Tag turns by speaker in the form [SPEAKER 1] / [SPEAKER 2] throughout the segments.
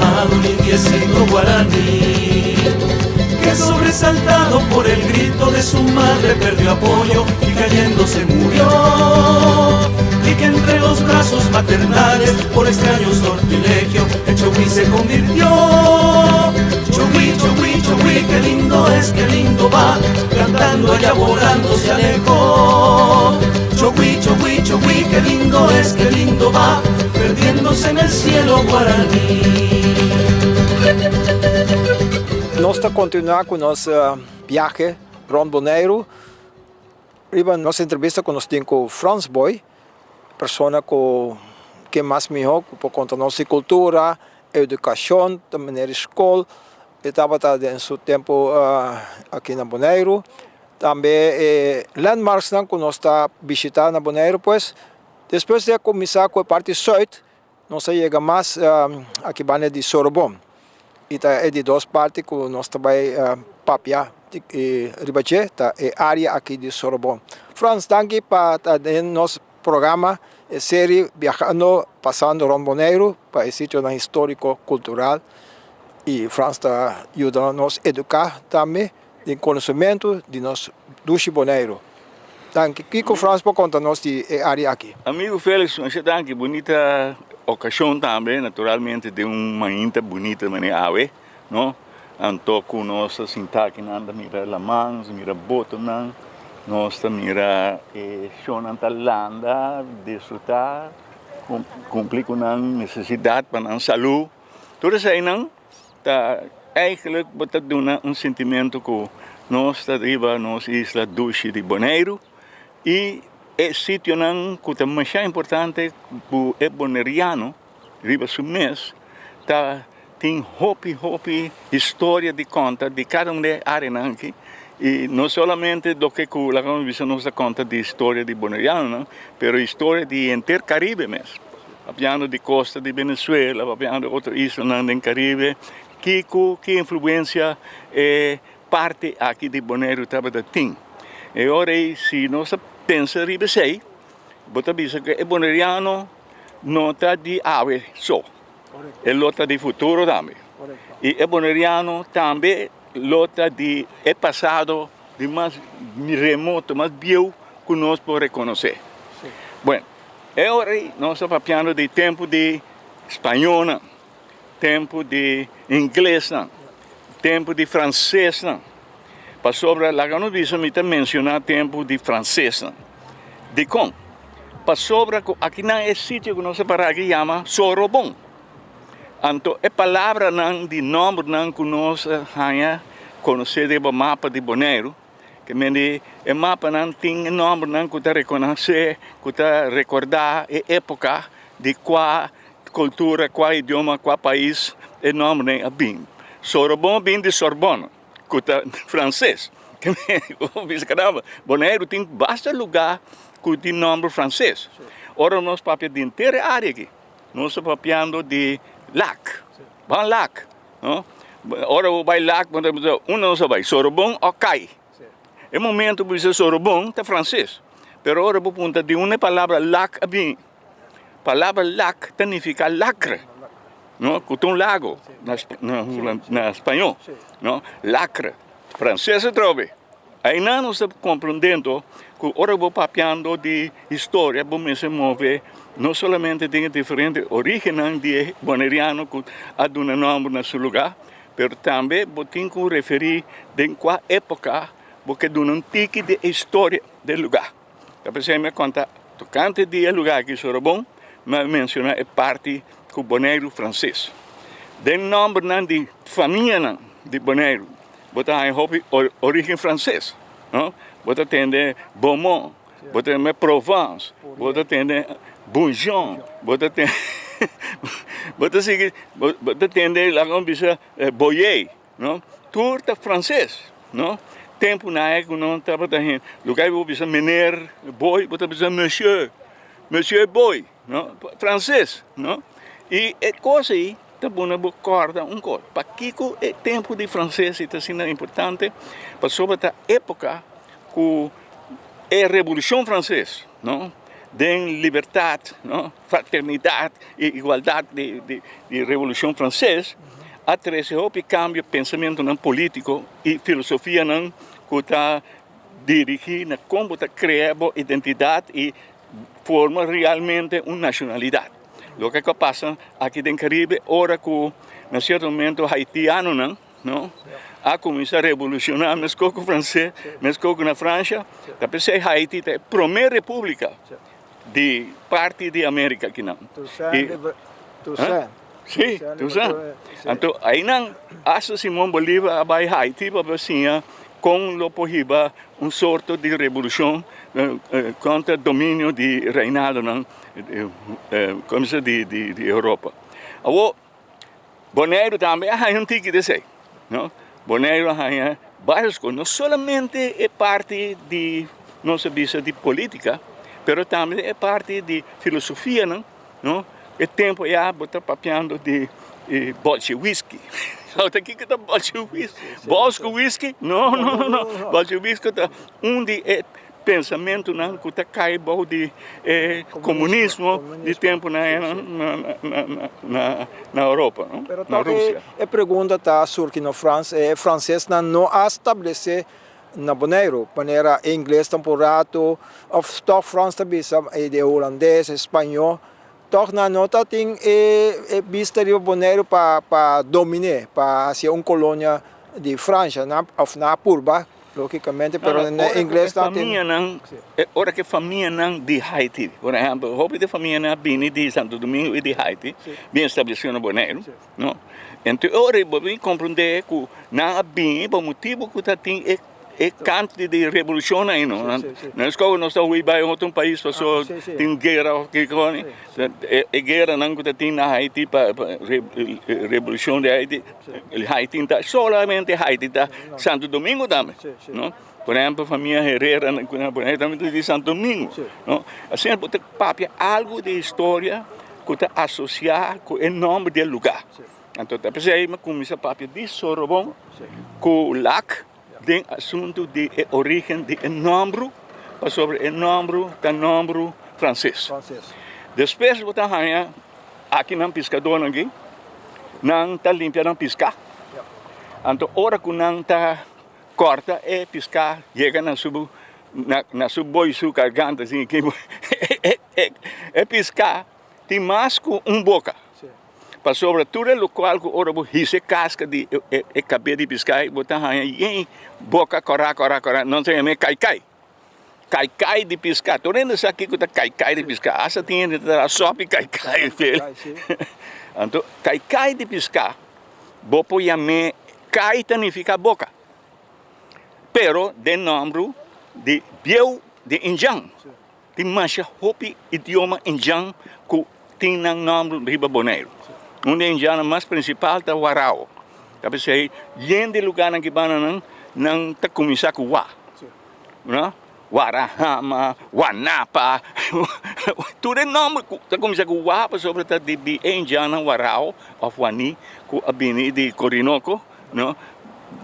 [SPEAKER 1] llamado un indiecito guaraní, que sobresaltado por el grito de su madre perdió apoyo y cayendo se murió. Y que entre los brazos maternales, por extraño sortilegio, en Chogui se convirtió. Chogui, Chogui, Chogui, qué lindo es, qué lindo va, cantando allá volando se alejó. Chogui, Chogui, Chogui, qué lindo es, qué lindo va, perdiéndose en el cielo guaraní.
[SPEAKER 2] Nos ta kontinuá ku nos biahe rònt Boneiru. Riba nos entrevista ku nos tin ku Frans Boy, persona ku ke mas mihó ku por konta nos di kultura, edukashon, ta manera di skol. E tabata den su tempu aki na Boneiru. Tambe e landmarksnan ku nos ta bishitá na Boneiru pues. Despues di a kuminsá ku e parti sùit, nos a yega mas aki banda di Sorobon. I ta e di dos parti ku nos ta bai papia riba dje, ta e área aki di Sorobon. Frans, danki pa ta den nos programa, e seri Biahando Pasando Rond Boneiru pa e sitionan históriko, kultural. I Frans ta yuda nos eduká tambe den konosementu di nos dushi Boneiru. Danki. Kiko Frans por konta nos di e área aki?
[SPEAKER 3] Amigo Felix, masha danki. Bunita okashon tambe, naturalmente den un mainta bunita manera awe, no? Anto ku nos ta sinta akinan ta mira laman, nos ta mira botonan, nos ta mira e shonnan ta landa, disfrutá, kumpli ku nan nesesidat pa nan salú. Tur eseinan ta eigenlijk bo ta duna un sintimentu ku nos ta riba nos isla dushi di Boneiru i e sitionan ku ta masha importante ku e boneriano riba su mes ta tin hopi hopi historia di konta di kada un di e areanan aki i no solamente loke ku laga nos bisa nos ta konta di historia di bonerianonan pero historia di henter Karibe mes. Papiando di costa di Venezuela, papiando di otro islanan den Caribe, kico, ki influencia e parti aki di Boneiru tabata tin? E ora ei si nos ta pensa riba esei, bo ta bisa cu e Boneriano no ta di awe so, e lo ta di futuro tambe. Y e Boneriano tambe lo ta di e pasado di mas remoto, mas bieu cu nos por reconoce. Bueno. E ora ei nos ta papiando di tempu di spañónan, tempu di inglesnan, tempu di fransesnan. Pasobra laga nos bisa mi ta menshoná tempu di fransesnan. Dikon? Pasobra ku akinan e sitio ku nos ta pará aki yama Sorobon. Anto e palabranan di nòmbernan ku nos a haña konosé riba mapa di Boneiru, Ke men di e mapanan tin e nòmbernan ku ta rekonosé, ku ta rekordá e époka di kua kultura, kua idioma, kua pais e nòmbernan a bin. Sorobon a bin di Sorbonne, ku ta franses. Ke men bo bisa karamba, Boneiru tin basta lugá ku tin nòmber franses. Ora nos papia di henter e área aki, nos ta papiando di Lac, Ban Lac. No? Ora bo bai lak, bo ta bisa, unda nos a bai? Sorobon o Kai? E momento bo bisa Sorobon ta franses. Pero ora bo punta di unda e palabra lak a bini, palabra lak ta nifica lacre, no? Cu ta un lago na na spañol, no? Lacre. Franses atrobe. Ainan nos ta comprendendo cu ora bo papiando di historia bo mester move no solamente den e diferente origennan di e Boneriano cu a duna nomber na su lugar, pero tambe bo tin cu referi den cua epoca bo ke duna un tiki di e historia di e lugar. Ta p'esei mi a conta tocante di e lugar aki Sorobon, mi a menciona e parti cu Boneiru Frances. Den nombernan di famianan di Boneiru. Bo ta haña hopi origen franses, no? Bo ta tende Beaumont, bo ta tende Provence, bo ta tende Bourgeon, bo ta tende bo ta sigui bo ta tende laga mi bisa Boyer, no? Tur ta franses, no? Tempu nan e ku nan tabata hende, lugar bo bisa meneer Boy, bo ta bisa monsieur, monsieur Boy. No, franses, no. I e kos ei ta pone bo kòrda un kos. Pakiko e tempu di franses ei ta asina importante? Pasobra ta époka ku e Revolushon Franses, no, Den libertat, no, fraternidat i igualdat di di Revolushon Franses a trese hopi kambio pensamentunan polítiko i filosofianan ku ta dirigí na kon bo ta krea bo identidat i forma realmente un nashonalidat. Loke ku a pasa aki den Karibe ora ku na sierto momento haitianonan no a kuminsá revolushoná meskos ku franses, meskos ku na Fransha, ta p'esei Haiti ta e promé repúblika di parti di Amerika akinan.
[SPEAKER 2] Toussaint.
[SPEAKER 3] Sí, Toussaint. Anto einan hasta Simon Bolivar a bai Haiti pa por siña kon lo por hiba un sorto di revolushon kontra dominio di reinadonan di Europa. Awor Boneiru tambe a haña un tiki di esei, no. Boneiru a haña varios kos, no solamente e parti di nos a bisa di politica, pero tambe e parti di filosofianan, no. E tempo ya bo ta papiando di bolsjewiski. Awor kiko ta bolsjewiski? Bos ku wiski? No, no, no, no. Bolsjewiski ta un di e pensamentunan ku ta kai bou di e komunismo di tempunan na Europa,
[SPEAKER 2] Pero
[SPEAKER 3] na
[SPEAKER 2] tok
[SPEAKER 3] Rusia.
[SPEAKER 2] e pregunta ta surgi no Frans, e fransesnan no a stablesé na Boneiru, manera e inglesnan por rato òf tòg Frans ta bisa e di e hulandes, e spañó, tòg nan no ta tin e bista riba Boneiru pa pa dominé, pa hasié un kolonia di Fransha, nan òf nan a purba. Lógicamente, pero
[SPEAKER 3] No,
[SPEAKER 2] na ingles
[SPEAKER 3] ora
[SPEAKER 2] ta tin.
[SPEAKER 3] Famianan, ora ku famianan di Haiti, por ehèmpel, hopi di famianan a bini di Santo Domingo i di Haiti, bin establesé na Boneiru, no? Enton e ora bo bin komprondé ku nan a bini pa motibu ku ta tin e e kant di revolushon ei, no? No es komo nos ta hui bai otro pais pasobra tin guera òf kiko. E gueranan ku ta tin na Haiti pa revolushon di Haiti, Haiti ta solamente Haiti ta Santo Domingo tambe, no? Por ehempel famia Herrera nan ku nan tambe ta di Santo Domingo, no? Asina bo ta papia algu di historia ku ta asosiá ku e nòmber di e lugá. Anto ta p'esei mi a kuminsá papia di Sorobon ku Lac den asuntu di e orígen di e nòmbru, pasobra e nòmbru ta nòmbru franses. Despues bo ta haña aki nan piskadónan aki, nan ta limpia nan piská. Anto ora ku nan ta kòrta e piská yega na su na su boi su garganta asina e piská tin mas ku un boka. Pasobra tur e lokual ku ora bo hisa e kaska di e kabes di piská bo ta haña yen boka kòrá kòrá kòrá nan ta yama e kaikai. Kaikai di piská tur hende sa kiko ta kaikai di piská asta tin hende ta traha sòpi kaikai anto kaikai di piská bo por yam'é kai ta nifiká boka pero den nòmber di bieu di indjan. Tin masha hopi idioma indjan ku tin nan nòmber riba Boneiru. Un di e indjannan mas prinsipal ta Warao. Ta p'esei yen di lugánan ki banda nan, nan ta kuminsá ku wa. No? Warahama, Wanapa, tur e nòmber ku ta kuminsá ku wa pasobra ta di e indjannan Warao òf Wani ku a bini di Korinoko, no,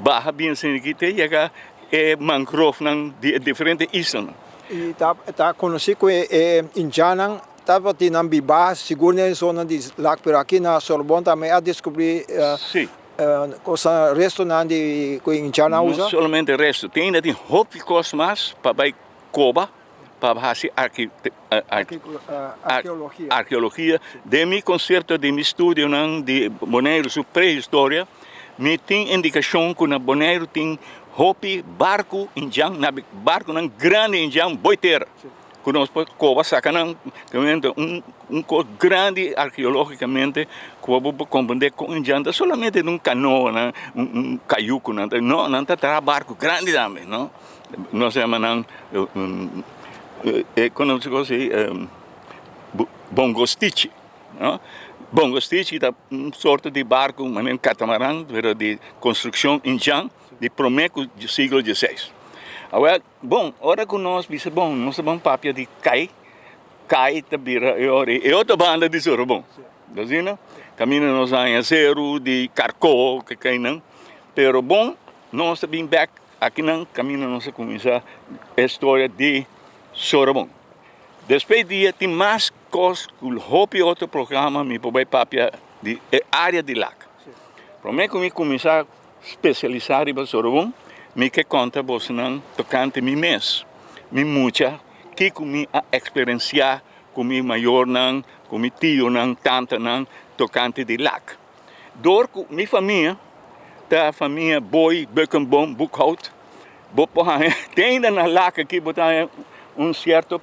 [SPEAKER 3] baha bien esaki te yega e mangrofnan di e diferente islanan.
[SPEAKER 2] I ta konosí ku e indjannan tabatin nan bibá sigur den e zona di Lac, pero aki na Sorbon tambe a deskubrí kosnan, restonan di ku e indjannan a usa.
[SPEAKER 3] No solamente resto, tin ainda tin hopi kos mas pa bai koba pa hasi arkeologia. Den mi konsepto, den mi studionan di Boneiru su prehistoria, Mi tin indikashon ku na Boneiru tin hopi barku indjan, barkunan grandi indjan boi tera ku nos por koba saka nan. Un kos grandi arkeologikamente ku bo por komprende kon indjan ta solamente un kanoa, un kayuku nan ta, no, nan ta traha barku grandi tambe, no. Nos a yama nan bongostichi. No? Bongostichi ta un sorto di barku manera un katamaran pero di konstrukshon indjan di promé ku siglo dieseis. Awel, bon, ora ku nos bisa bon, nos ta bon papia di kai, kai ta bira e ora e otro banda di Sorobon. Asina? Kaminda nos haña seru di karkó ke kainan, pero bon, nos ta bin bèk akinan kaminda nos a kuminsá e storia di Sorobon. Despues dia tin mas kos ku hopi otro programa mi por bai papia di e área di Lac. Promé ku mi kuminsá spesialisá riba Sorobon, mi ke konta bosonan tokante mi mes, mi mucha, kiko mi a eksperensiá ku mi mayornan, ku mi tionan, tantanan tokante di Lac. Dor ku mi famia ta famia Boy Beukenboom Boekhout, bo por haña te ainda na Lac aki bo ta haña un sierto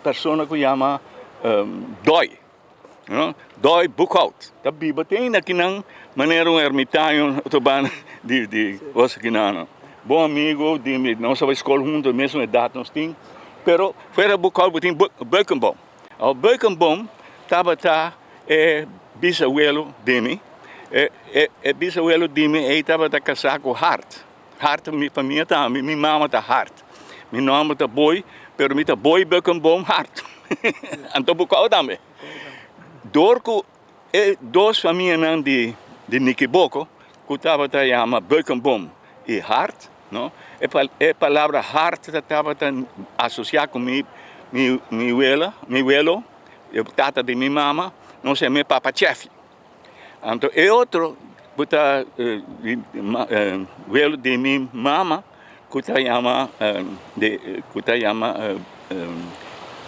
[SPEAKER 3] persona ku yama Doy, no, Doy Boekhout ta biba te ainda akinan manera un ermitaño otro banda di di kos akinan. Bon amigo di mi, nos a bai skol hunto, mesun edat nos tin, pero fuera Boekhout bo tin Beukenboom. Awor Beukenboom tabata e bisawelo di mi, e e bisawelo di mi ei tabata kasá ku Hart. Hart mi famia tambe, mi mama ta Hart. Mi nòmber ta Boy, pero mi ta Boy Beukenboom Hart. Anto bo kòrda tambe. Dor ku e dos famianan di di Nikiboko ku tabata yama Beukenboom i Hart, no, e e palabra Hart ta tabata asosiá ku mi mi mi wela, mi welo. E tata di mi mama, nos yam'é Papa Chefi. Anto e otro ku ta welo di mi mama ku ta yama ku ta yama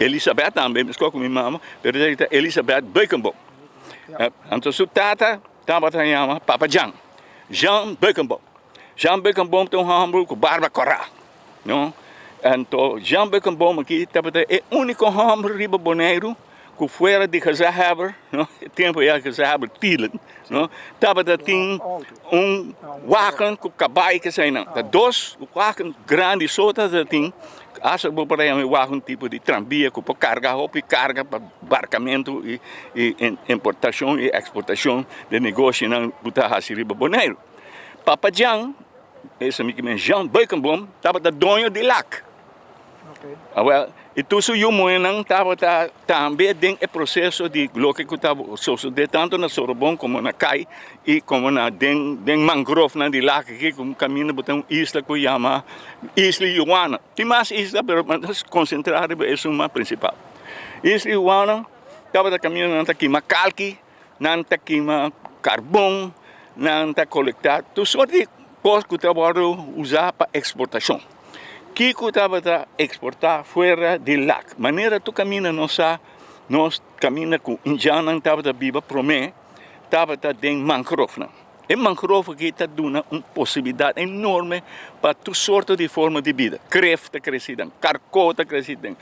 [SPEAKER 3] Elisabeth tambe meskos ku mi mama, pero esei ta Elisabeth Beukenboom. Anto su tata tabata yama Papa Jan, Jan Beukenboom. Jan Beukenboom ta un hòmber ku barba kòrá. No. Anto Jan Beukenboom aki tabata e úniko hòmber riba Boneiru ku fuera di gezaghebber, no, e tempu ya gezaghebber Tielen, no, tabata tin un wagen ku kabai keseinan. Ta dos wagen grandi so tabata tin, asta bo por a yama e wagen tipo di tranvia ku por karga hopi karga pa barkamentu i importashon i eksportashon di negoshinan ku ta hasi riba Boneiru. Papa Jan. Esa mi kimen Jean Beukenboom tabata doño di Lac. Awel, i tur su yu muhernan tabata tambe den e proseso di loke ku ta sosodé tantu na Sorobon komo na Kai i komo na den den mangrofnan di Lac aki ku kaminda bo ta un isla ku yama Isla Juana. Tin mas isla pero nos konsentrá riba esun mas prinsipal. Isla Juana tabata kaminda nan ta kima kalki. Nan ta kima karbon, nan ta kolektá tur sort di kos ku ta wòrdu usá pa eksportashon. Kiko tabata eksportá fuera di Lac? Manera tur kaminda nos sa, nos kaminda ku indjannan tabata biba promé tabata den mangrofnan. E mangrove aki ta duna un posibilidat enorme pa tur sorto di forma di bida. Kref ta krese den, karkó ta krese den.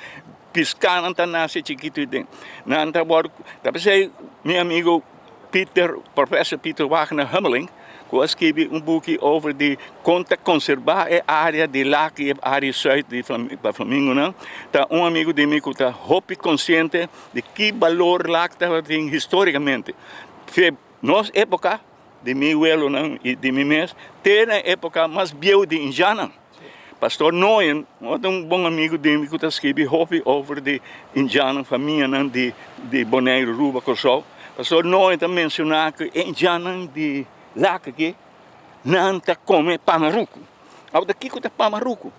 [SPEAKER 3] Piskánan ta nase chikitu i den nan ta wòrdu. Ta p'esei mi amigu Peter, Professor Peter Wagner Hummeling, ku a skibi un buki over di kon ta konserbá e área di Lac i e área sùit di pa flamingonan, ta un amigu di mi ku ta hopi konsiente di ki balor Lac tabatin histórikamente. Fe nos époka di mi welonan i di mi mes te na e époka mas bieu di indjannan. Pastor Noyen, otro un bon amigu di mi ku ta skibi hopi over di indjannan, famianan di di Boneiru, Aruba, Kòrsou. Pastor Noyen ta menshoná ku e indjannan di Lac aki, nan ta kome pamaruku. Awor ta kiko ta pamaruku?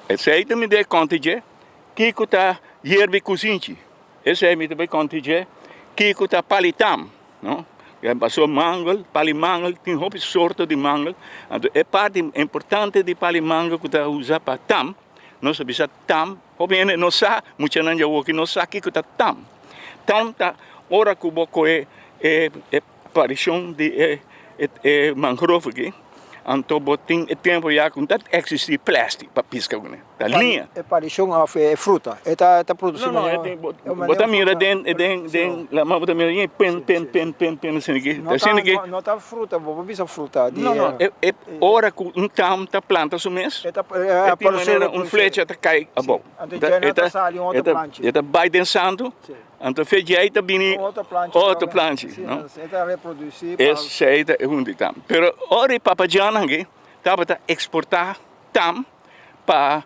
[SPEAKER 3] Esei ta mi debe konta dje. Kiko ta yerba i kusinchi? Esei mi ta bai konta dje. Kiko ta palitam? No? Pasobra mangel, pali mangel, tin hopi sorto di mangel. Anto e parti importante di pali mangel ku ta usa pa tam, nos ta bisa tam, hopi hende no sa, muchanan dje awoki no sa kiko ta tam. Tam ta ora ku bo kohe e parishon di e e mangrove aki, anto bo tin e tempu ya ku no ta eksistí plastic pa piska kuné. Ta liña.
[SPEAKER 2] E parishon of e fruta? E ta ta produci
[SPEAKER 3] No, no, e bo ta mira den den den lama bo ta mira yen pen pen pen pen pen asina aki.
[SPEAKER 2] No ta no ta fruta, bo por bisa fruta di
[SPEAKER 3] No, no, e e ora ku un tam ta planta su mes,
[SPEAKER 2] E ta
[SPEAKER 3] e tin manera un flecha ta kai abou.
[SPEAKER 2] Anto dje ta sali un otro planchi.
[SPEAKER 3] E ta bai den santu, anto fe dje ta bini otro planchi, no?
[SPEAKER 2] E ta reproduci.
[SPEAKER 3] Esei ta e un di tam. Pero ora e papajannan aki tabata eksportá tam pa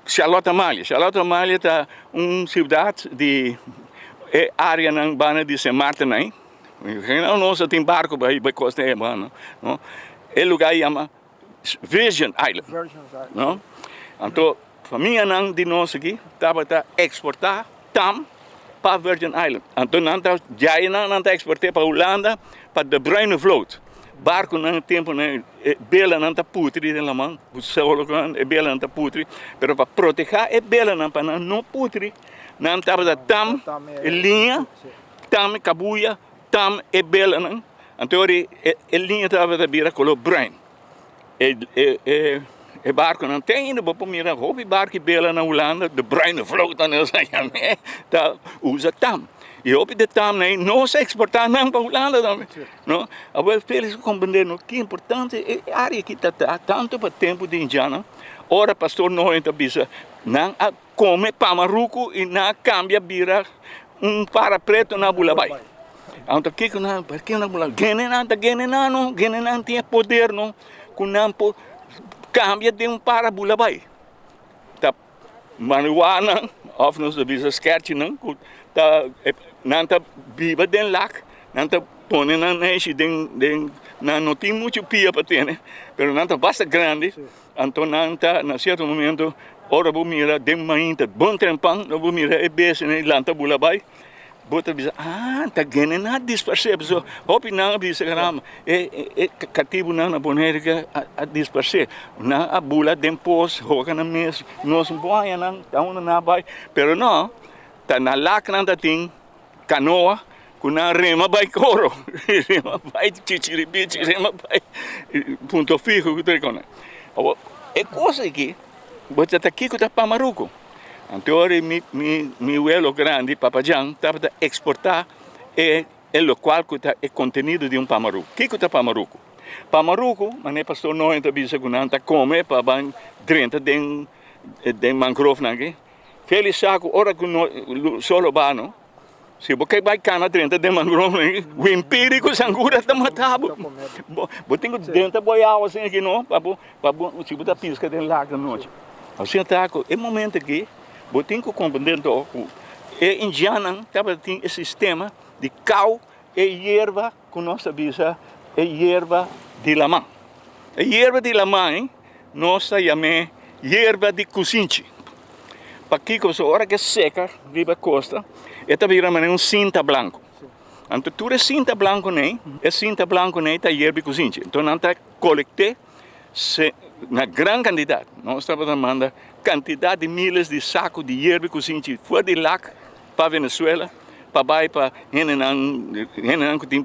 [SPEAKER 3] Charlotte Amalie. Charlotte Amalie ta un siudat di e areanan banda di Sint Maarten ei. Nos a tin barko pa bai kosta e banda, no. E lugar yama Virgin Island, no. Anto famianan di nos aki tabata eksportá. tam pa Virgin Island. Anto nan ta djai nan, nan ta eksport'é pa Hulanda pa de bruine vloot. Barkunan e tempunan e belanan ta putri den laman, ku solo e belanan ta putri, pero pa protehá e belanan pa nan no putri, nan tabata tam e liña, tam e kabuya, tam e belanan, anto ora e liña tabata bira kolor bruin. E barkunan te ainda bo por mira hopi barku i bela na Hulanda, de bruine vloot nan nos a yam'é, ta usa tam. I hopi di tam nan nos a eksportá nan pa Hulanda tambe, no. Awor Felix a komprendé no ki importante e área aki ta ta tantu pa tempu di indiannan, ora pastor Noe ta bisa nan a kome pamaruku i nan a kambia bira un para pretu nan a bula bai. Anto kiko nan, paske nan bula? Genenan ta genenan no, genenan tin e poder no ku nan por kambia den un para bula bai. Ta marihuana òf nos ta bisa skèrchinan ku ta nan ta biba den lak, nan ta pone nan neishi den den nan no tin muchu pia pa tene pero nan ta basta grandi anto nan ta na sierto momento ora bo mira den mainta bon trempan bo mira e bestianan lanta bula bai. Bo ta bisa, ah, ta gene nan a disparsé. Pasobra hopi nan a bisa, caramba, e e katibunan na Bonaire ke a disparsé. Nan a bula den pos, hoga nan mes, nos no por haña nan, ta unda nan a bai. Pero no, ta na lak nan ta tin kanoa ku nan rema bai Coro, rema bai Chichiribichi, rema bai Punto Fijo ku tur e kosnan. Awor, e kos aki, bo ta kiko ta Pamaruco. Anto ora mi mi mi welo grandi Papa Jan tabata eksportá e e lokual ku ta e kontenido di un pamaruku. Kiko ta pamaruku? Pamaruku, manera pastor Noe ta bisa ku nan ta kome pa ban drenta den den mangrofnan aki. Feli sa ku ora ku no solo ba no, si bo ke bai kana drenta den mangrofnan aki, wimpiri ku sangura ta mata bo. Bo tin ku drenta bo awa asin aki no pa bo Pa bo, si bo ta piska den lago anochi. Asina ta ku e momento aki bo tin ku komprendé anto ku e indiannan tabata tin e sistema di kau e yerba ku nos ta bisa e yerba di laman. E yerba di laman ei nos ta yam'é yerba di kusinchi. Pakiko? Pasobra ora ku e seka riba e kosta e ta bira manera un sinta blanku. Anto tur e sinta blanku nei, e sinta blanku nei ta yerba di kusinchi. Anto nan ta kolekt'é na gran kantidat. Nos tabata manda kantidat di miles di saku di yerba ku sinchi for di lak pa Venezuela pa bai pa hendenan hendenan ku tin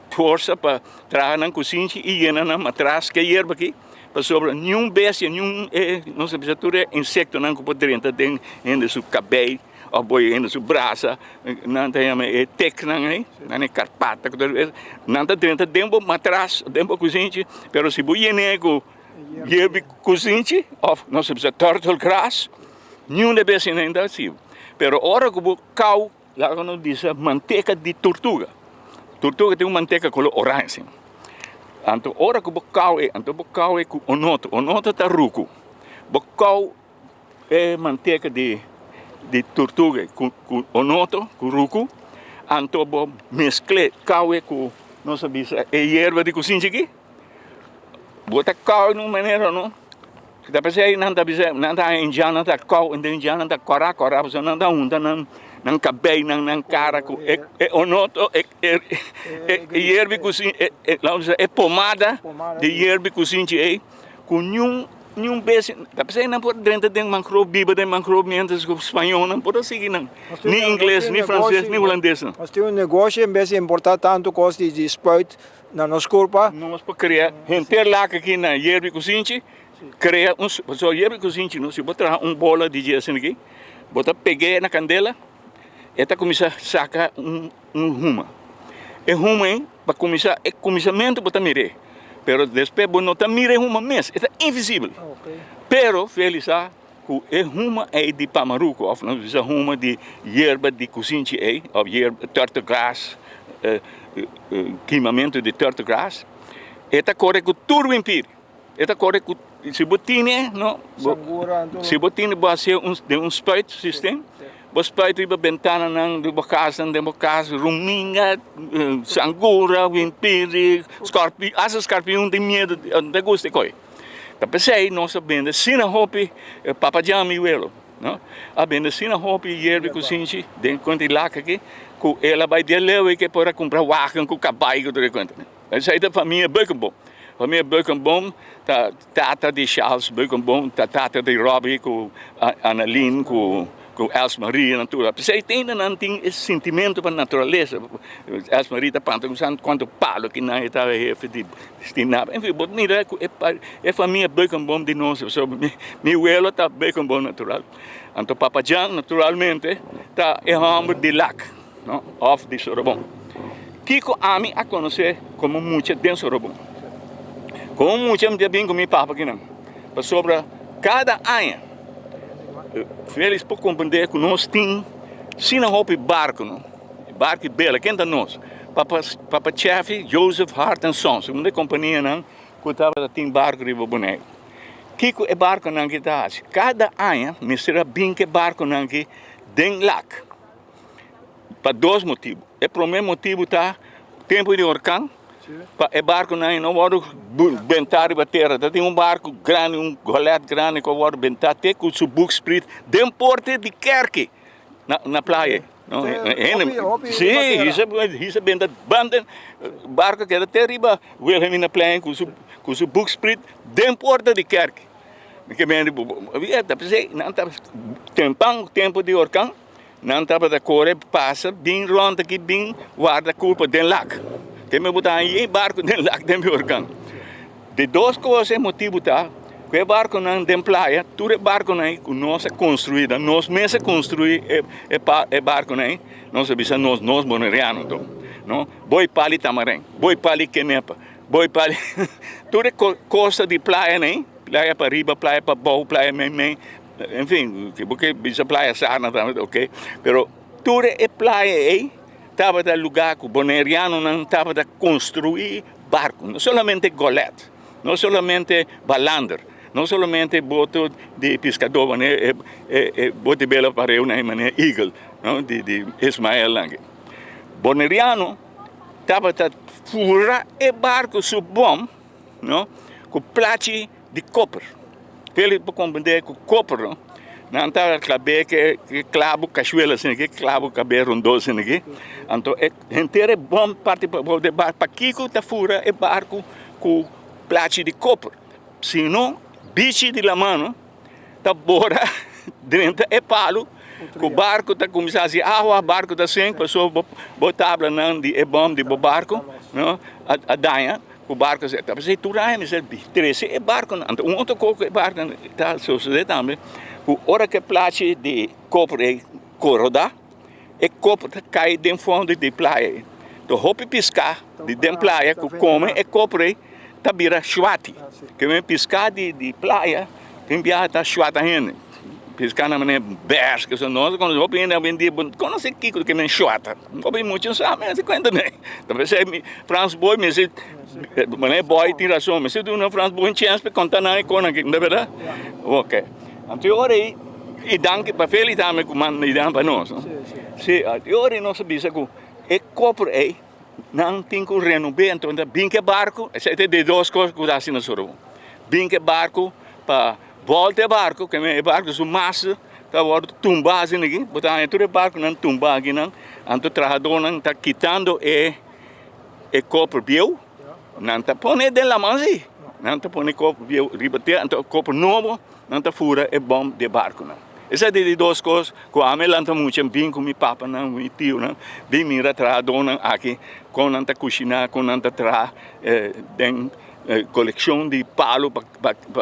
[SPEAKER 3] forsa pa traha nan kusinchi i yena nan matras ku e yerba aki pasobra niun bestia niun e nos ta bisa tur e insektonan ku por drenta den hende su kabei. Of bo hende su brasa, nan ta yama e teknan ei, nan e karpata ku tur es, nan ta drenta den bo matras, den bo kusinchi, pero si bo yen'é ku yerbi kusinchi of nos ta bisa turtle grass, niun de bes esei ta hasi. Pero ora ku bo kau, laga nos bisa manteka di turtuga, turtuga tin un manteka kolor oranje, anto ora ku bo kau e, anto bo kau e ku onoto, onoto ta ruku, bo kau. E manteka di di turtuga ku ku onoto ku ruku anto bo meskl'é kawe ku nos a bisa e yerba di kusinchi aki bo ta kawe di un manera no ta p'esei nan ta bisa nan ta haña indiannan ta kaw den indiannan ta kòrá kòrá pasobra nan ta hunta nan nan kabei nan nan kara ku e e onoto e e yerba di kusinchi e pomada di yerba di kusinchi ei ku niun Niun bes, ta p'esei nan por drenta den mangrove, biba den mangrove mientras ku spañolnan por a sigui nan, ni ingles, ni franses, ni hulandesnan.
[SPEAKER 2] Nos tin un negoshi en bes di importá tantu kos di spuit na nos kurpa.
[SPEAKER 3] Nos por krea henter lak aki na yerba i kusinchi, krea un, pasobra yerba i kusinchi no, si bo traha un bola di dje asina aki, bo ta peg'é na kandela, e ta kuminsá saka un huma. E huma ei, pa kuminsá, e kuminsamentu bo ta mir'é. Pero despues bo no ta mira e huma mes, e ta invisibel. Pero Feli sa ku e huma ei di pamaruku òf nos bisa huma di yerba di kusinchi ei òf yerba turtle grass, kimamentu di turtle grass, e ta kore ku tur wimpiri. E ta kore ku si bo tine no, si bo tine bo hasié den un spuit system. Bo spuit riba bentananan di bo kasnan, den bo kas, ruminga, sangura, wimpiri, scorpion, hasta scorpion tin miedu, no ta gusta e koi. Ta p'esei nos ta bende asina hopi papajan mi welo. No? A bende asina hopi yerba ku sinchi den kuenta di lak aki ku el a bai dia leu ei ke por a kumpra wagen ku kabai ku tur e kuenta. Esei ta famia Beukenboom. Famia Beukenboom ta tata di Charles Beukenboom, ta tata di Robbie ku Annelien ku ku Els Marie nan tur. P'esei te ainda nan tin e sintimentu pa naturalesa. Els Marie ta panta ku san kuantu palo ki nan e ta hefe di stinapa. Enfin, bo mira ku e e famia Beukenboom di nos, pasobra mi mi welo ta Beukenboom natural. Anto Papa Jan naturalmente ta e hòmber di Lak, no, òf di Sorobon. Kiko ami a konosé komo mucha den Sorobon? Komo mucha mi ta bin ku mi papa kinan, pasobra kada aña Felix por komprendé ku nos tin asina hopi barku, no, barku di bela. Ken ta nos? Papa Papa Chaffy, Joseph Hart and Sons, un di e kompanianan ku tabata tin barku riba Boneiru. Kiko e barkunan aki ta hasi? Kada aña mester a bin ku e barkunan aki den lak pa dos motibu. E promé motibu ta tempu di orkan pa e barkunan no wòrdu bentá riba tera. Ta tin un barku grandi, un golet grandi ku a wòrdu bentá te ku su boeksprit den porte di kerki na playa. Sí, hisa benta banda barku keda te riba Wilhelminaplein ku su ku su boeksprit den porta di kerk. Ke men ta p'esei nan ta tempan tempu di orkan nan tabata kore pasa bin rònt aki bin warda kurpa den lak. Te men bo ta haña e barku den lak den orkan. Di dos kos e motibu ta ku e barkunan den playa, tur e barkunan ei ku nos a konstruí, ta nos mes a konstruí e barkunan ei, nos a bisa nos, nos boneriano anto, no, boi pali Tamarén, boi pali Kenepa, boi pali tur e kosta di playanan ei, playa pariba, playa pabou, playa meimei, enfin, si bo ke bisa playa Sarna tambe ta oke, pero tur e playa ei tabata lugá ku bonerianonan tabata konstruí barku, no solamente golet, no solamente balander, no solamente boto di piskadó manera e boto di bela pareu nan manera Eagle no di di Ismael nan aki. Boneriano tabata fura e barku su bom no ku plachi di koper. P'e por komprendé ku koper no nan ta klab'é ke klabu kashuela asina ke klabu kab'é rondó asina aki anto e henter e bòm parti pabou di e barku pakiko ta fura e barku ku plachi di koper si no bichi di laman no ta bora drenta e palu ku barku ta kuminsá hasi awa barku ta sink pasobra bo tablanan di e bòm di bo barku no a daña. Ku barko esei ta p'esei tur aña mester trese e barkonan. Anto un otro kos ku e barkonan ta sosodé tambe ku ora ku e plachi di koper ei korodá e koper ta kai den fondo di playa ei. Anto hopi piská di den playa ku kome e koper ei ta bira shuati. Ke piská di playa tin biaha ta shuata hende. Piská na manera bèrs ku nos konosé hopi hende awendia bo no konosé kiko ke men shuata hopi mucha no sa men kuenta mi ta p'esei mi Frans Boy mester manera Boy tin rason mester duna Frans Boy un chèns pa konta nan e kosnan aki no ta bèrdat oke anto e ora ei i danki pa Feli tambe ku manda idea pa nos si e ora ei nos a bisa ku e koper ei nan tin ku renob'é anto nan ta bin ku e barku esei ta e dos kos ku ta hasi na Sorobon bin ku e barku pa Bolta e barco, ke e barco su mast ta wordo tumba asina aki, bo ta haña tur e barconan tumba akinan, anto trahadornan ta kitando e e koper bieu, nan ta pone den laman si, nan ta pone koper bieu riba tera, anto koper nobo nan ta fura e bom di e barconan. Esei ta di dos kos ku ami a lanta mucha bin ku mi papanan, mi tionan, bin mira trahadornan aki kon nan ta kushiná, kon nan ta traha den Coleccion di palo pa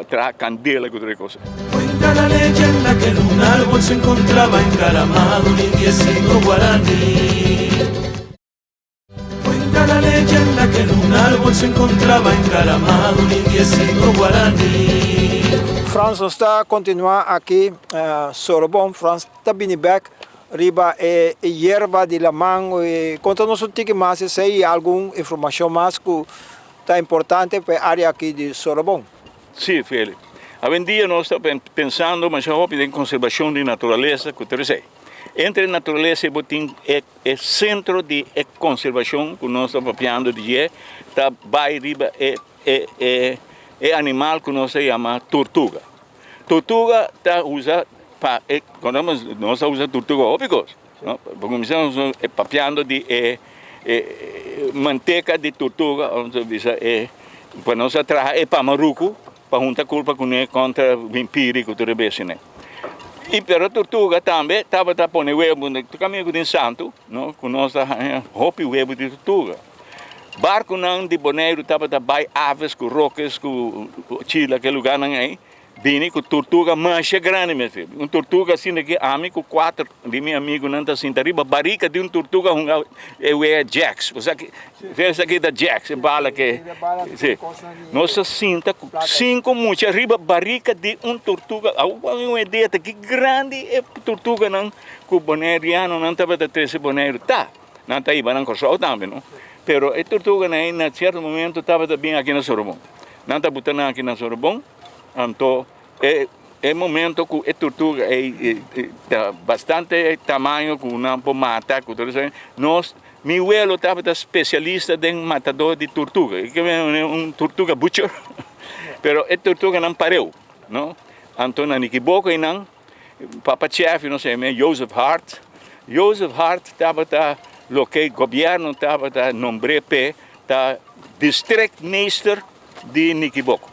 [SPEAKER 3] traha candela cu tur e cosa.
[SPEAKER 1] Cuenta la leyenda que en un árbol se encontraba encaramado un indiecito guaraní. Cuenta la leyenda que en un árbol se encontraba encaramado un indiecito guaraní.
[SPEAKER 2] Frans, nos ta continua aki Sorobon. Frans ta bini bek riba e yerba di laman. Conta nos un tiki mas esey y algun informacion mas cu Ta importante pa e área aki di Sorobon.
[SPEAKER 3] Sí, Feli. Awendia nos ta pensando masha hopi den konserbashon di naturalesa ku tur esei. Entre naturalesa bo tin e e sentro di e konserbashon ku nos ta papiando di dje ta bai riba e e e e animal ku nos ta yama turtuga. Tortuga ta usa. pa e cuando nos a usa turtuga hopi cos, no? Pa cuminsa nos ta papiando di e e manteca di turtuga, nos a bisa e pa nos a traha e pamarucu pa hunta culpa cune contra vimpiri cu tur e bestianan. Y pero turtuga tambe tabata pone webo, tur caminda cu tin santo, no, cu nos ta haña hopi webo di turtuga. Barconan di Boneiru tabata bay Aves cu Roques cu Chila, ke lugarnan ey. Bini ku turtuga masha grandi mes fi. Un turtuga asina ki ami ku kuater di mi amigunan ta sinta riba barika di un turtuga hunga e wea jacks. Bo sa ki esaki ta jacks, e bala ke si. Nos ta sinta ku sinku mucha riba barika di un turtuga. Awor un idea ta ki grandi e turtuganan ku bonerianonan tabata trese Boneiru ta. Nan ta hiba nan Kòrsou tambe no. Pero e turtuganan ei na sierto momento tabata bin aki na Sorobon. Nan ta buta nan aki na Sorobon. Anto e e momento ku e turtuga ei ta bastante tamaño ku nan por mata ku tur esei, nos mi welo tabata spesialista den matadó di turtuga, e ke un turtuga butcher, pero e turtuganan pareu, no. Anto nan ekiboka einan. Papa Chef, nos a yam'é Joseph Hart. Joseph Hart tabata loke gobièrnu tabata nombr'é p'e ta districtmeester di Nikiboko.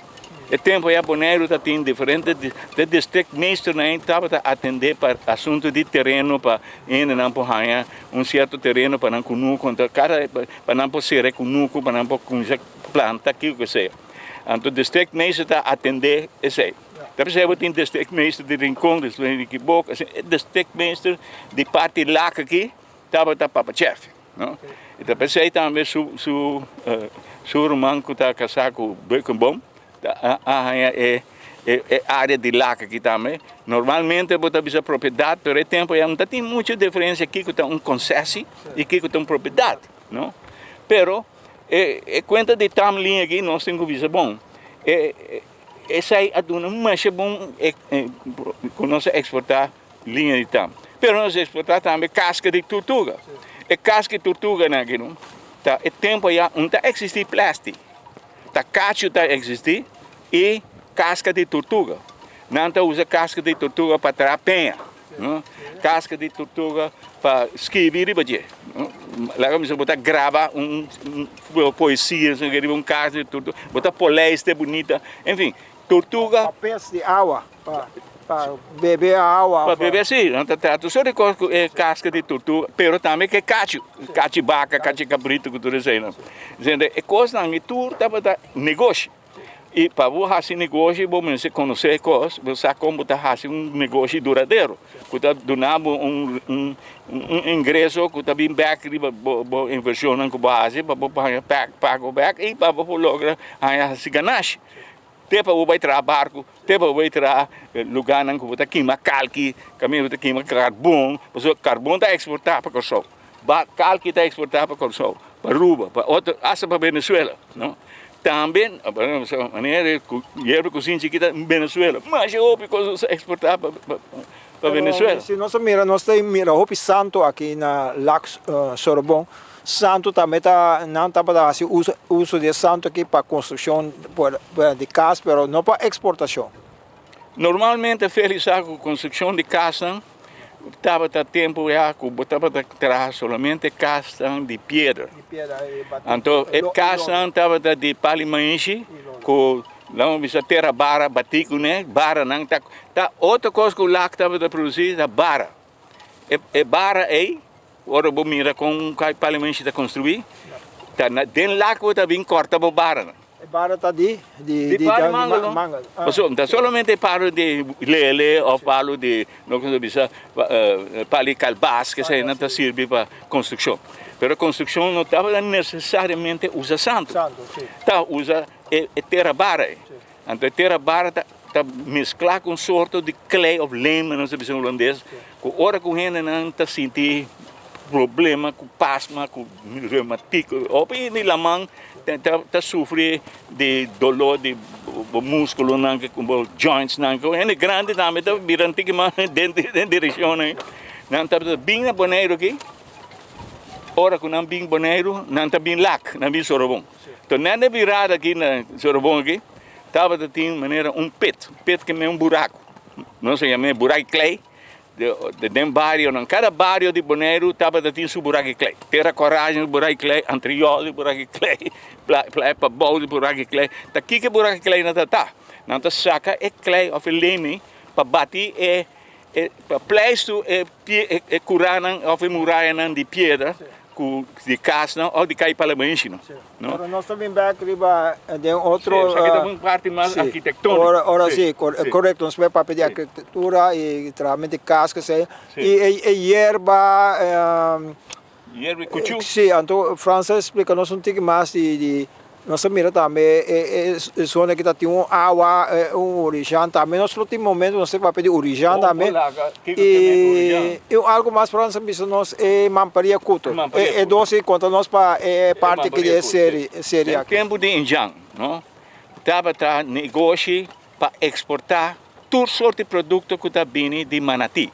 [SPEAKER 3] E tempu ya Boneiru ta tin diferente de districtmeesternan tabata atendé pa asuntu di tereno pa hendenan por haña un sierto tereno pa nan kunuku, anto kada pa nan por sera e kunuku pa nan por kuminsá planta kiko ke sea. Anto districtmeester ta atendé esei. Ta p'esei bo tin districtmeester di Rincon, districtmeester di Kibok, asina e districtmeester di parti Lac aki tabata Papa Chef, no? I ta p'esei tambe su su su ruman ku ta kasá ku Beukenboom ta a haña e e área di Lac aki tambe. Normalmente bo ta bisa propiedat, pero e tempu ya no ta tin muchu diferensia kiko ta un konsesi i kiko ta un propiedat, no? Pero e e kuenta di Tamlin aki nos tin ku bisa bon e Esei a duna masha bon ku nos a eksportá liña di tam. Pero nos a eksportá tambe kaska di turtuga. E kaska di turtuganan aki no ta e tempu ayá no ta eksistí plèstik. Ta kachu ta eksistí i kaska di turtuga. Nan ta usa kaska di turtuga pa traha peña. Kaska di turtuga pa skibi riba dje. Laga mi bisa bo ta graba un poesia riba un kaska di turtuga, bo ta polijst e bunita, enfin, turtuga.
[SPEAKER 2] Pa pes di awa, pa bebe awa.
[SPEAKER 3] Pa bebe si, nan ta traha tur sort di kos ku e kaska di turtuga, pero tambe ku e kachu, kachi baka, kachi kabritu ku tur eseinan. E kosnan tur tabata negoshi. I pa bo hasi negoshi bo mester konosé e kos, bo sa kon bo ta hasi un negoshi duradero ku ta duna bo un un ingreso ku ta bin bèk riba bo bo invershonnan ku bo hasi pa bo por haña pago bèk i pa bo por logra haña hasi ganashi. Te pa bo bai traha barku, te pa bo bai traha lugánan ku bo ta kima kalki, kaminda bo ta kima karbon, pasobra karbon ta eksportá pa Kòrsou, kalki ta eksportá pa Kòrsou, pa Aruba, pa otro, asta pa Venezuela, no. Tambe, manera ku yerba ku sinchi kita Venezuela, masha hopi kos nos a eksportá pa pa Venezuela.
[SPEAKER 2] Si nos a mira, nos ta mira hopi santo aki na Lac Sorobon. Santo tambe ta, nan tabata hasi uso uso di e santo aki pa konstrukshon di kas, pero no pa eksportashon.
[SPEAKER 3] Normalmente Feli sa ku konstrukshon di kasnan Tabata tempu ya ku bo tabata traha solamente kasnan di piedra. Anto e kasnan tabata di pali maishi ku lamu bisa tera bara batí kuné, baranan ta ta otro kos ku lak tabata produsí ta bara. E bara ei ora bo mira kon pali maishi ta konstruí ta na den lak bo ta bin kòrta bo baranan.
[SPEAKER 2] E bara ta di
[SPEAKER 3] di palu mangel no? Pasobra ta solamente palu di lele of palu di loke nos ta bisa palu di kalbas kesei nan ta sirbi pa konstrukshon. Pero konstrukshon no tabata nesesariamente usa santu. Ta usa e tera bara ei. Anto e tera bara ta ta meskla ku un sorto di klei of lem nos ta bisa na hulandes ku ora ku hendenan ta sinti problema ku pasma ku reumatiko hopi di laman ta sufri di doló di bo muskulonan ku bo jointsnan ku hende grandi tambe ta bira un tiki mas den direkshon ei nan ta bin na Boneiru aki ora ku nan bin Boneiru nan ta bin lak nan bin Sorobon to nan e birada aki na Sorobon aki tabata tin manera un pit pit ke men un buraku. Nos a yam'é Burak di Klei, den barionan, kada bario di Boneiru tabata tin su Burak di Klei. Tera Kòrá tin su Burak di Klei, Antriol di Burak di Klei, Playa Pabou di Burak di Klei. Ta kiko e Burak di Klei nan ta ta? Nan ta saka e klei òf e lemi pa bati e pa pleistu e kuranan òf e murayanan di piedra ku di kasnan òf di kai palabenshi-nan.
[SPEAKER 2] No? Pero nos ta bin bek riba den otro.
[SPEAKER 3] Sí, esaki ta un parti mas arkitektóniko.
[SPEAKER 2] Ora, ora sí, korekto. Nos por papia di arkitektura i trahamento di kas kesei. I e yerba.
[SPEAKER 3] Yerba i kuchú.
[SPEAKER 2] Sí, anto Frans a splika nos un tiki mas di nos a mira tambe e zona ki ta tin un awa, un orijan tambe. Nos lo tin momento nos ta papia di orijan tambe. I algu mas Frans a bisa nos e mamparia kuto. E dos ei konta nos pa e parti aki di e seri
[SPEAKER 3] aki. Den tempu di Indian no tabata negoshi pa eksportá tur sort di produkto ku ta bini di manatí.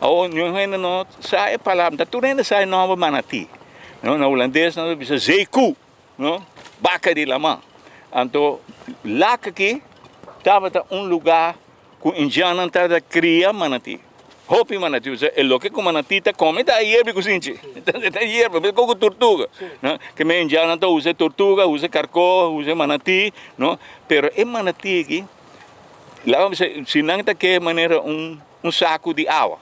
[SPEAKER 3] Awor niun hende no sa e palabra, ta tur hende sa e nòmber manatí. No, na hulandes nan ta bisa zeekoe, no, baka di laman. Anto lak aki tabata un lugá ku indiannan tabata kria manatí. Hopi manatí, osea e loke ku manatí ta kome ta e yerba ku sinchi, ta yerba, meskos ku tortuga, no. Ke men indiannan ta usa e tortuga, usa e karkó, usa e manatí, no. Pero e manatí aki, laga mi bisa, si nan ta ke manera un saku di awa,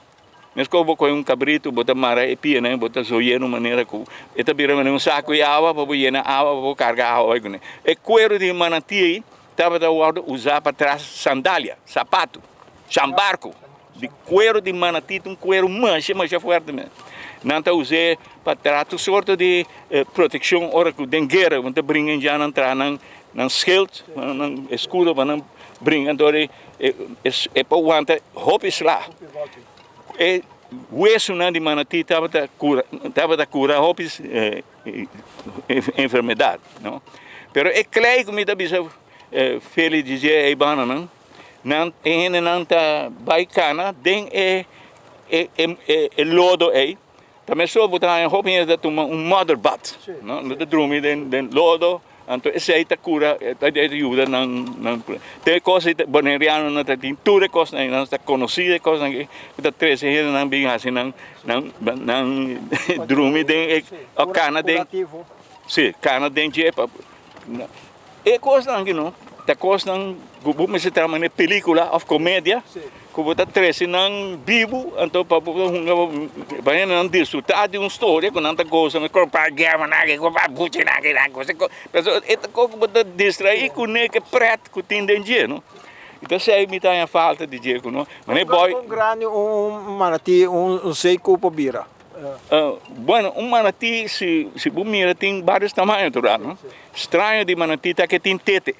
[SPEAKER 3] meskos bo kohe un kabritu, bo ta mara e pianan, bo ta zoy'é na un manera ku e ta bira manera un saku di awa pa bo yena awa, pa bo karga awa bai kuné. E kueru di manatí ei tabata wòrdu usá pa tras sandalia, sapatu, chambarku di kueru di manatí, ta un kueru masha masha fuerte mes. Nan ta us'é pa traha tur sorto di protekshon ora ku den guera, bo ta bringa indiannan traha nan Nan schild, nan escudo pa nan bringa anto e e por wanta hopi sla. E huesonan di manatí tabata cura tabata cura hopi enfermedad no. Pero e klei ku mi ta bisa Feli dje ei bananan nan e hendenan ta bai kana den e e lodo ei. Ta mesora bo ta haña hopi hende ta tuma un mother bath, no? Nan ta drumi den den lodo, anto esei ta kura, ta yuda nan nan te kos ei bonerianonan ta tin tur e kosnan ei, nan ta konosí e kosnan aki, ku ta trese hendenan bin hasi nan nan nan drumi den e òf kana den, si kana den dje pa E kosnan aki no ta kosnan ku bo mester traha manera pelikula òf komedia ku bo ta trese nan bibu anto pa bo por hunga pa hende nan disfrutá di un storia ku nan ta gosa kompa guerra nan aki kompa buchi nan aki nan kosa pasobra e ta kos ku bo ta distraí kuné ke prèt ku tin den dje no i ta esei mi ta haña falta di dje ku no manera boy.
[SPEAKER 2] Kon grandi un manatí un seku por bira?
[SPEAKER 3] Bueno, un manatí si si bo mira tin varios tamaño natural, no? Straño di manatí ta ke tin tete.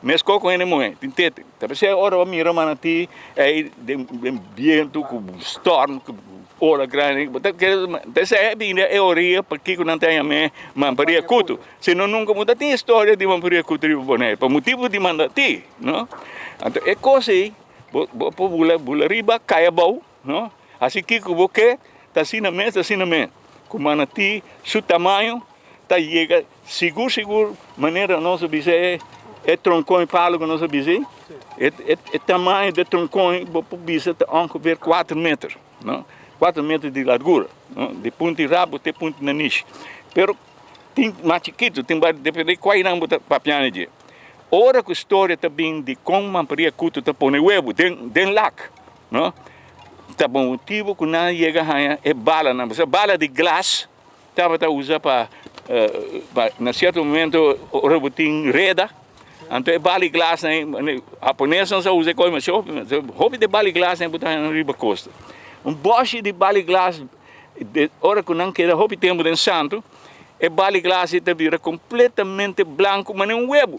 [SPEAKER 3] Meskos ku hende muhé, tin tete. Ta p'esei ora bo mira manatí ei den den bientu ku storm ku ola grandi, bo ta kere ta esei a bini e oria pakiko nan ta yam'é Mamparia Kutu. Si no nunka bo ta tin historia di Mamparia Kutu riba Bonaire pa motibu di manatí, no? Anto e kos ei bo bo por bula bula riba kai abou. No, hasi kiko bo ke, ta asina mes, ta asina mes. Ku manatí su tamaño ta yega sigur sigur manera nos a bisa e e tronkon, e palu ku nos a bisa ei, e e tamaño di e tronkon bo por bisa ta ongeveer kuater meter, no, kuater meter di largura, no, di punta di rabo te punta di nanishi. Pero tin mas chikitu, tin depende di kuainan bo ta papiando dje. Ora ku storia ta bin di kon Mamparia Kutu ta pone webu den den lak. No ta bo motibu ku nan yega haña e balanan, pasobra bala di glas tabata usa pa pa na sierto momento ora bo tin reda, anto e bala di glas nan haponesnan sa usa e kos masha hopi, hopi di e bala di glas nan bo ta haña riba kosta. Un bòshi di bala di glas ora ku nan keda hopi tempu den santu e bala di glas ei ta bira kompletamente blanku manera un webu,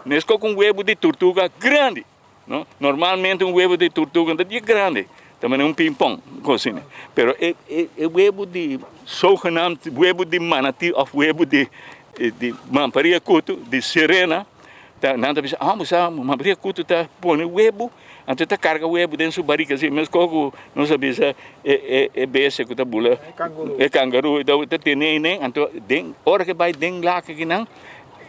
[SPEAKER 3] meskos ku un webu di turtuga grandi. No, normalmente un webu di turtuga no ta di grandi, ta manera un ping-pong, cos asina. Pero e e e webu di zogenaamd webu di manatí of webu di di mamparia kutu, di sirena, ta nan ta bisa, ah bo sa mamparia kutu ta pone webu, anto e ta karga webu den su barika asina, meskos ku nos a bisa e e e bestia ku ta bula, e kangaroo, e ta tene einan, anto den ora ke bai den lak akinan.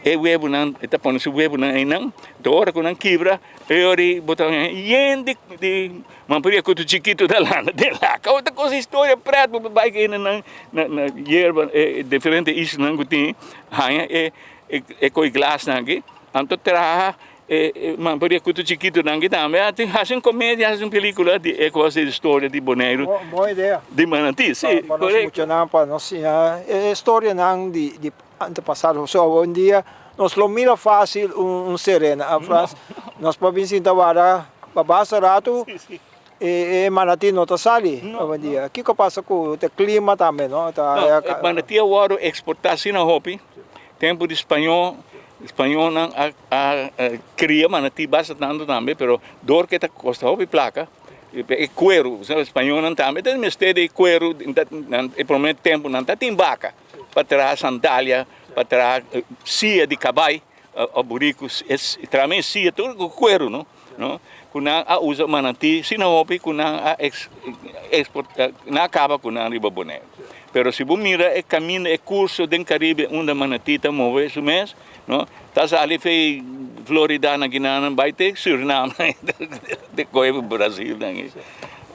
[SPEAKER 3] E webunan, e ta pone su webunan einan, ta ora ku nan kibra, e ora ei bo ta haña yen di di mampuria ku tu chikitu ta landa den laka. Ota kos historia pret bo por bai ku hendenan na na yerba e diferente islanan ku tin haña e e koi glasnan aki, anto traha e e mampuria ku tu chikitunan aki tambe a tin hasi un komedia hasi un pelikula di e kos di historia di Boneiru.
[SPEAKER 2] Bon idea.
[SPEAKER 3] Di manatí, si.
[SPEAKER 2] Pa nos muchanan pa nos siña e historianan di di Antepasado. So awendia nos lo mira fácil un serena. A Frans, nos por bin sinta warda pa basta rato e e manatí no ta sali awendia. Kiko pasa ku e klima tambe no?
[SPEAKER 3] Ta No, e manatí a wòrdu eksportá asina hopi. Tempu di spañó, spañónan a a kria manatí basta tantu tambe, pero dor ke ta kosta hopi plaka, e kueru, spañónan tambe ta mester di e kueru, e promé tempu nan ta tin baka. Pa traha sandalia, pa traha sia di kabai o buriku, traha mes sia tur ku kueru no, no, ku nan a usa manatí asina hopi ku nan a eksportá, nan a kaba ku nan riba Boneiru. Pero si bo mira e kaminda, e kurso den Karibe unda manatí ta move su mes, no, ta sali fei Florida na kinanan bai te Suriname, te kohe Brasil nan,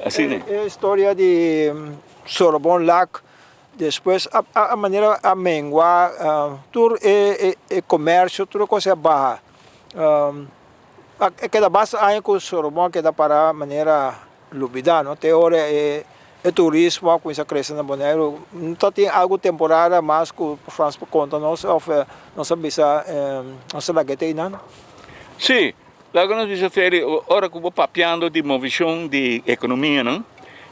[SPEAKER 3] asina.
[SPEAKER 2] E historia di Sorobon Lak Despues a manera a mengua tur e comercio tur e cosa a baha. A keda basta aña cu Sorobon a keda para manera lubida no te ora e turismo a cuminsa crece na Boneiru. No ta tin algo temporada mas cu Frans por conta nos of nos a bisa nos a laga e teinan?
[SPEAKER 3] Si, Laga nos bisa Ferry, ora ku bo papiando di movishon di ekonomianan,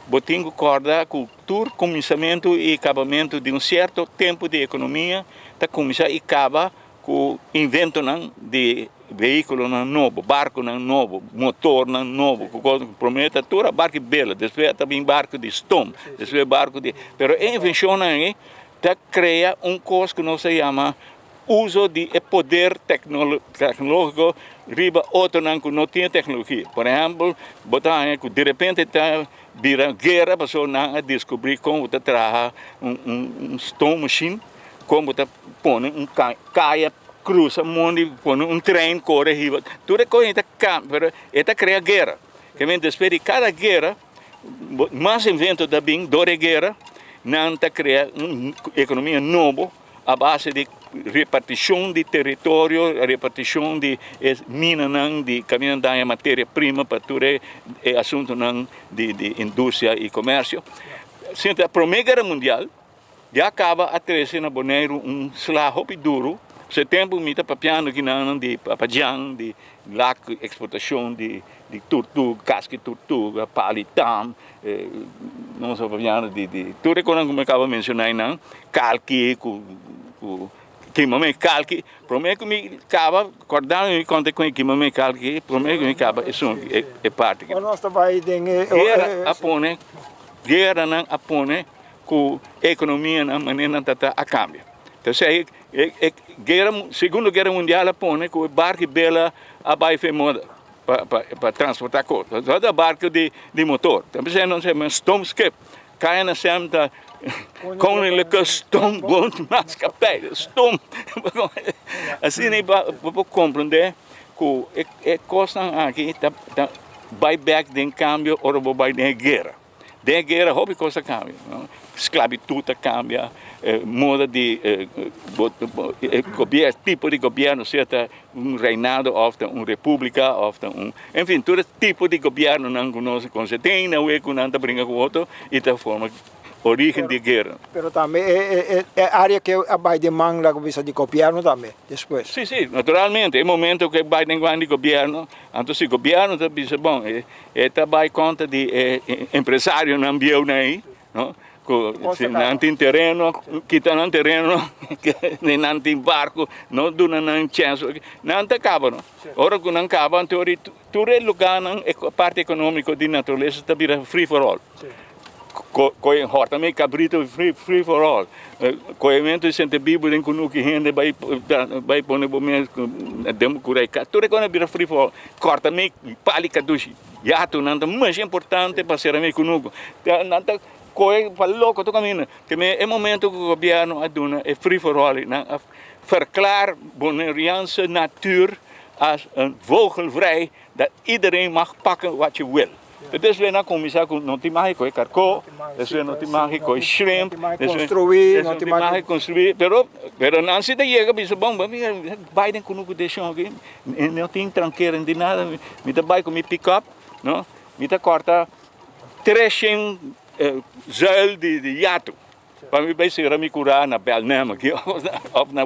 [SPEAKER 3] bo tin ku kòrda ku tur kuminsamentu i kabamentu di un sierto tempu di ekonomia ta kuminsá i kaba ku inventonan di vehíkulonan nobo, barkunan nobo, motornan nobo, ku kos promé ta tur a barku di bela, despues a ta bin barku di stom, despues barku di, pero e invenshonnan ei ta krea un kos ku nos ta yama uso di e poder tecnologico riba otronan cu no tin e tecnologia. Por ehempel, bo ta haña cu direpente ta bira guera pasobra nan a descubri con bo ta traha un stone machine, con bo ta pone un caya crusa mondi, pone un trein core hiba. Tur e cos ta cambia, pero e ta crea guera. Despues di cada guera, mas invento ta bin door e guera, nan ta crea un economia nobo. A base di repartishon di teritorio, repartishon di e minanan di kaminda daña materia prima pa tur e asuntunan di industria i komersio. Sinta Promé Guera Mundial ya kaba a trese na Boneiru un sla hopi duru. Se tempu mi ta papiando kinanan di Papajan, di lak eksportashon di turtuga, kaski turtuga, pali tam, Nos a papiando di di tur e konan ku mi a kaba menshoná einan, kalki ku ku kimamé kalki. Promé ku mi kaba kòrda mi konta ku e kimamé kalki, promé ku mi kaba esun e parti aki.
[SPEAKER 2] Nos ta bai den e.
[SPEAKER 3] Guera a pone, gueranan a pone ku ekonomianan manera nan ta ta a kambia. Entonces e e guera, segundo guera mundial a pone ku e barku bela a bai fe moda. Pa transporta kos. No ta barco di motor. Ta bisa nan sema stoomschip. KNSM ta Koninklijke Stoomboot Maatschappij. Stoom. Asina ei bo por comprende ku e kosnan aki ta bai bek den kambio ora bo bai den e guera. Den e guera hopi kos a kambia, no? Sklabitut a kambia, moda di gobier, tipo di gobierno, sea ta un reinado òf ta un repúblika òf ta un, en fin, tur e tipo di gobiernonan ku nos konosé tin awe ku nan ta bringa ku otro i ta forma orígen di e guera.
[SPEAKER 2] Pero tambe e área ke a bai den man laga bisa di gobierno tambe despues.
[SPEAKER 3] Sí, sí, naturalmente e momento ku e bai den man di gobierno, anto si gobierno ta bisa bon e ta bai kontra di e empresarionan bieunan ei, no, ku si nan tin tereno kita nan tereno, ni nan tin barku, no duna nan chèns, nan ta kaba no. Ora ku nan kaba anto tur e lugánan e parti ekonómiko di naturalesa ta bira free for all. Koe hòrta mi kabrito free for all. Koementu di sente bibu den kunuki hende bai bai pone bo mes den kurai kas. Tur e kos a bira free for all. Kòrta mi pali kadushi. Yatu nan ta masha importante pa sera mi kunuku. Nan ta koe pa loko tur kaminda. Te mi e momento ku gobièrnu a duna e free for all nan a. Verklaar Bonaireaanse natuur als een vogelvrij dat iedereen mag pakken wat je wil. Despues nan kuminsá ku no tin mag di kohe karkó, despues no tin mag di kohe shrimp, despues no tin mag di konstruí, pero pero nan si ta yega bisa bon bo mira bai den kunuku di e shon aki, no tin trankera no tin nada, mi ta bai ku mi pickup no, mi ta kòrta 300 zuil di yatu. Pa mi bai sera mi kurá na Belnem aki of na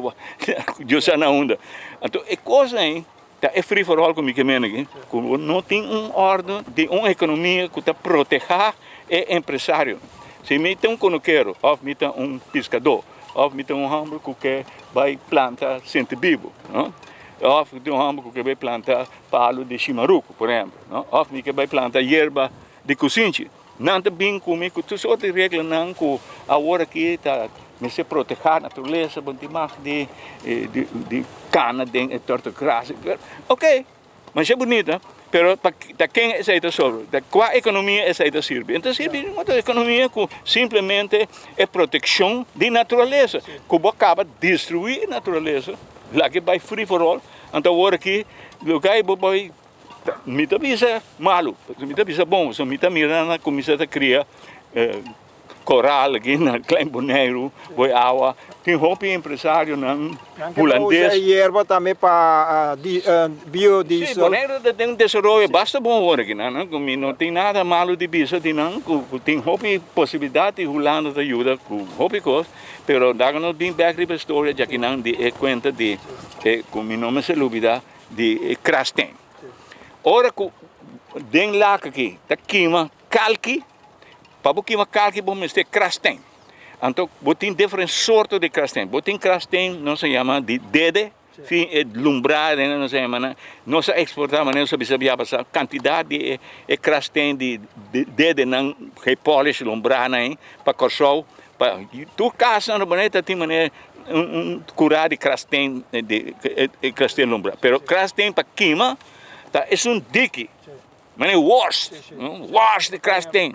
[SPEAKER 3] Dios sa na unda. Anto e kos ei ta e free for all ku mi ke mene aki, ku bo no tin un orde di un ekonomia ku ta protehá e empresario. Si mi ta un konokero of mi ta un piskadó of mi ta un hòmber ku ke bai planta sintibibu no of mi ta un hòmber ku ke bai planta palu di shimaruku por ehèmpel no of mi ke bai planta yerba di kusinchi. Nan ta bin ku mi ku tur sort di reglanan ku awor aki ta mester protehá naturalesa, bo no tin mag di di kana den e tortogras. Oke, masha bunita, pero pa ta ken esei ta sobra? Ta kua ekonomia esei ta sirbi? E ta sirbi un otro ekonomia ku simplemente e protekshon di naturalesa, ku bo kaba destruí e naturalesa, laga e bai free for all, anto awor aki loke bo bai. Mi ta bisa malu, mi ta bisa bon, pasobra mi ta mira nan a kuminsá ta kria koral aki na Klein Boneiru, bo e awa. Tin hopi empresarionan hulandes.
[SPEAKER 2] Nan ke usa e yerba tambe pa biodiesel.
[SPEAKER 3] Si, Boneiru ta den un desaroyo basta bon awor aki nan, ku mi no tin nada malu di bisa di nan, ku tin hopi posibilidat i Hulanda ta yuda ku hopi kos, pero laga nos bin bek riba e storia djakinan di e kuenta di ku mi no mester lubida. Di e krasteen. Ora ku den lak aki ta kima kalki, pa bo kima kalki bo mester krasteen. Anto bo tin diferente sorto di krasteen. Bo tin krasteen nos a yama di dede, fin e lumbrá den nos a yama nan. Nos a eksportá manera nos a bisa bia pasá kantidat di e krasteen di dedenan gepolish lumbrá nan ei pa Kòrsou, pa tur kas nan ta tin manera. Un curá di krasteen di krasteen lombra pero krasteen pa kima ta esun diki mane worst worst di krasteen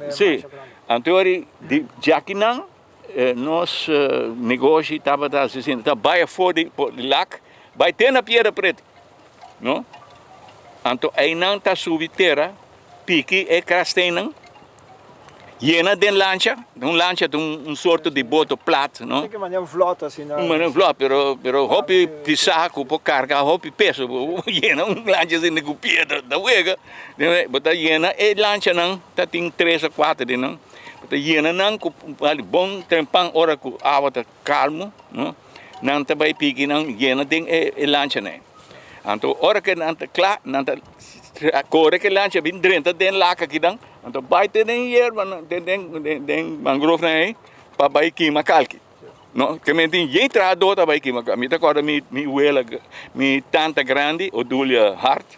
[SPEAKER 3] si anto ori di djakinan nos negoshi tabata hasi asina ta bai afo di lak bai te na piedra pretu no anto einan ta subi tera piki e krasteennan yena den lancha, un lancha ta un sorto di boto plat, no?
[SPEAKER 2] Tin manera un vlot asina.
[SPEAKER 3] Un manera un vlot, pero pero hopi pisá ku por karga hopi peso, bo yena un lancha asina ku piedra ta wega, bo ta yena e lanchanan ta tin tres o kuater di nan, bo ta yena nan ku bon trempan ora ku awa ta kalmu, no? Nan ta bai piki nan yena den e lanchanan. Anto ora ku nan ta kla, nan ta kore ku e lancha bin drenta den lak akinan, anto bai te den yerba nan, den den den mangrove nan ei pa bai kima kalki. No, ke men tin yen trahadó ta bai kima kalki. Mi ta kòrda mi mi wela, mi tanta grandi, Odulia Hart,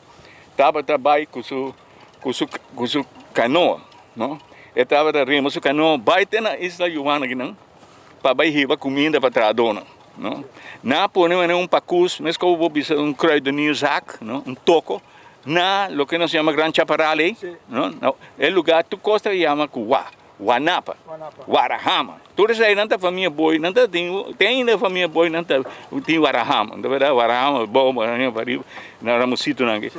[SPEAKER 3] tabata bai ku su ku su ku su kanoa, no. E tabata rema su kanoa bai te na Isla Juan akinan pa bai hiba kuminda pa trahadónan. No? Nan a pone manera un pakus, mes como bo bisa un kruideniershak, no? Un toko, na loke nos yama Gran Chaparral ei, no? No, e lugar tur kos ta yama ku wa, Wanapa, Warahama. Tur esei nan ta famia Boy, nan ta tin, te ainda famia Boy nan ta tin Warahama, no ta berdad? Warahama, bou, Warahama pariba, na Ramositonan aki.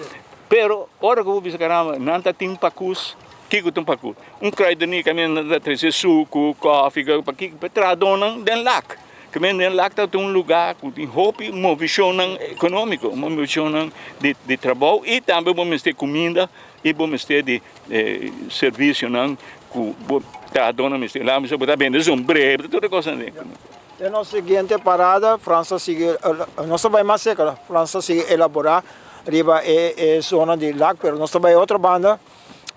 [SPEAKER 3] Pero ora ku bo bisa caramba, nan ta tin pakus, kiko ta un pakus? Un kruidenier kaminda nan ta trese suku, kofi, pa kiko? Pa e trahadónan den lak. Kimen den lak ta un lugá ku tin hopi movishonnan ekonómiko, movishonnan di trabou i tambe bo mester kuminda i bo mester di servisionan ku bo trahadónan mester. Laga mi bo ta bende sombré, tur e kosnan ei.
[SPEAKER 2] Den nos siguiente parada Frans ta sigui, nos ta bai mas serka, Frans ta sigui elaborá riba e zona di lak, pero nos ta bai otro banda.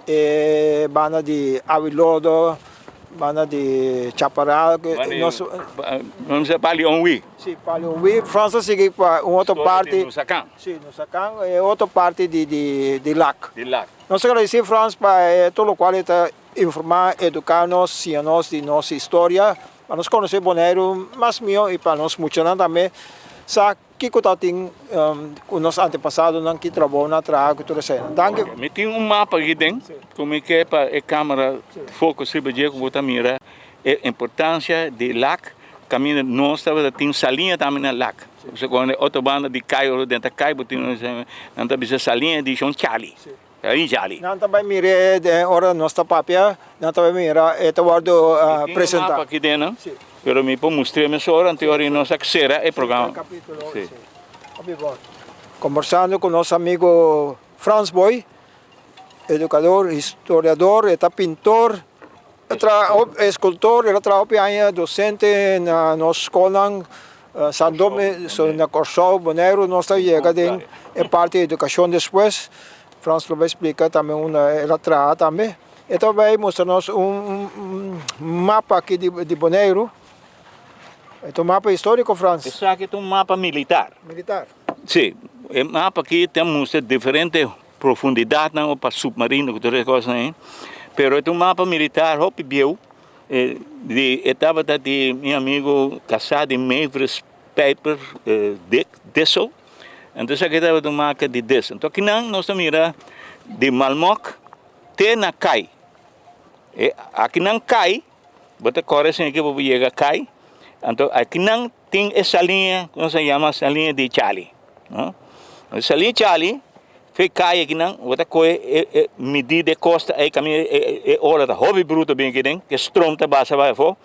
[SPEAKER 2] E banda di Awilodo, banda di Chaparral.
[SPEAKER 3] Nos ta pa Leon-Wi.
[SPEAKER 2] Si, pa Leon-Wi. Frans ta sigui pa un otro parti.
[SPEAKER 3] Di Nusakan.
[SPEAKER 2] Si, Nusakan, e otro parti di Lac.
[SPEAKER 3] Di Lac.
[SPEAKER 2] Nos ta agradeci Frans pa tur locual e ta informa, educa nos, siña nos di nos historia, pa nos conoce Boneiru mas miho y pa nos muchanan tambe sa. Kiko ta tin ku nos antepasadonan, ki trabou nan a traha ku tur eseinan? Danki.
[SPEAKER 3] Mi tin un mapa aki den ku mi ke pa e kamera focus riba dje ku bo ta mira e importancia di Lac. Kaminda nos tabata tin saliña tambe na Lac. Pasobra ku e otro banda di kai ora den ta kai bo tin nan ta bisa saliña di Shon Chali. Saliña Chali.
[SPEAKER 2] Nan ta bai mira den ora nos ta papia nan ta bai mira e ta wòrdu presentá.
[SPEAKER 3] Tin un mapa aki den nan pero mi por mustr'é mesora anto ora nos a sera e programa.
[SPEAKER 2] Si. Kombersando ku nos amigo Frans Boy, edukador, historiador, e ta pintor. E traha eskultor, el a traha hopi aña dosente na nos skolnan San Dome, na Kòrsou, Boneiru, nos ta yega den e parti di edukashon despues. Frans lo bai splika tambe unda el a traha tambe. E ta bai mustra nos un mapa aki di Boneiru. E ta un mapa históriko, Frans.
[SPEAKER 3] Esaki ta un mapa militar.
[SPEAKER 2] Militar.
[SPEAKER 3] Si, e mapa aki ta mustra diferente Profundidatnan o pa submarino ku tur e kosnan ei. Pero e ta un mapa militar hopi bieu di e tabata di mi amigu kasá di Mavis Pijper Dick Dissel. Anto esaki tabata un mapa di Dissel. Anto akinan nos ta mira di Malmok te na Kai. E akinan Kai bo ta kore esei aki bo por yega Kai. Anto akinan Tin e saliña ku nos a yama saliña di Chali, no? E saliña Chali fe kai akinan, bo ta kohe e e midí di e kosta ei kaminda e e ola ta hopi bruto bin akiden, ke strom ta basa bai afó.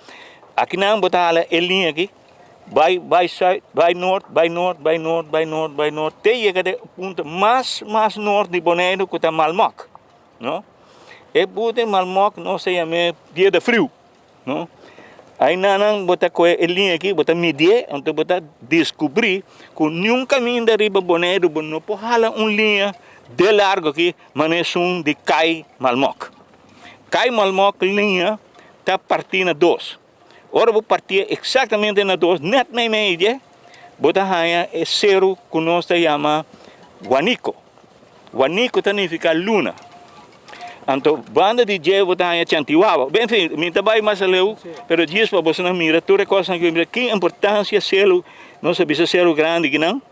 [SPEAKER 3] Akinan bo ta hala e liña aki bai bai sùit, bai nort, bai nort, bai nort, bai nort, bai nort te yega den e punto mas mas nort di Boneiru ku ta Malmok, no? E punto di Malmok nos ta yam'é Piedra Friu. No. Ainanan bo ta kohe e liña aki, bo ta midié, anto bo ta deskubrí ku niun kaminda riba Boneiru bo no por hala un liña de largo aki manera esun di Kai Malmok. Kai Malmok liña ta partí na dos. Ora bo partié eksaktamente na dos, nèt meimei dje, bo ta haña e seru ku nos ta yama Guaniko. Guaniko ta nifiká luna. Anto banda di dje bo ta haña Chantiwawa. Ben fin, mi ta bai mas aleu, pero djis pa boso nan mira tur e kosnan ku mi mira ki importansia selu, nos a bisa seru grandi kinan,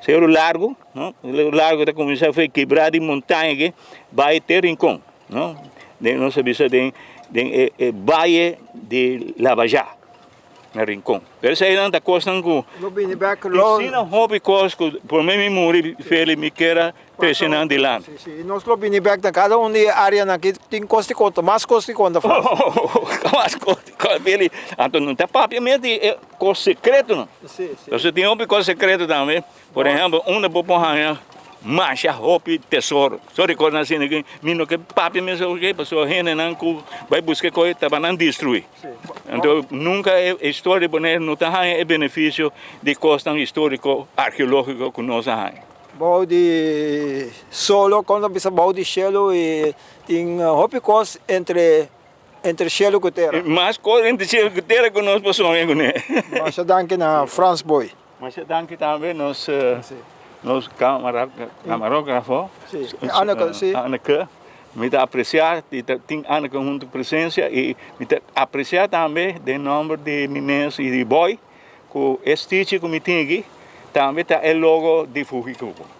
[SPEAKER 3] seru largu, no? Seru largu ta kuminsá for e kibrá di montaña aki bai te Rincon, no? Den nos a bisa den den e e vaye di Labajá. Na Rincon. Pero eseinan ta kosnan ku.
[SPEAKER 2] Lo bini bek lo.
[SPEAKER 3] Asina hopi kos ku prome mi muri Feli mi kier a trese nan dilanti.
[SPEAKER 2] Si, si. I nos lo bini bek na kada un di e areanan aki tin kos di konta, mas kos di konta Frans.
[SPEAKER 3] Mas kos di konta Feli. Anto no ta papia mes di e kos sekretonan.
[SPEAKER 2] Si, si.
[SPEAKER 3] Pasobra tin hopi kos sekreto tambe. Por ehempel, unda bo por haña masha hopi tesoro. So recorda asina ki mi no ke papia mes oke pasobra hendenan ku bai buska e kos ta nan destrui. Anto nunka e historia di Bonaire no ta haña e benefisio di kosnan historiko, arkeologiko ku nos a haña.
[SPEAKER 2] Bou di solo, kon ta bisa bou di shelu i tin hopi kos entre entre shelu ku tera.
[SPEAKER 3] Mas kos entre shelu ku tera ku nos por soña kuné.
[SPEAKER 2] Masha danki na Frans Boy.
[SPEAKER 3] Masha danki tambe nos nos camarógrafo
[SPEAKER 2] Anneke, si.
[SPEAKER 3] Anneke, mi ta aprecia di ta tin Anneke hunto presencia y mi ta aprecia tambe den nomber di mi mes y di Boy cu e stichi cu mi tin aki tambe ta e logo di Fujicubo.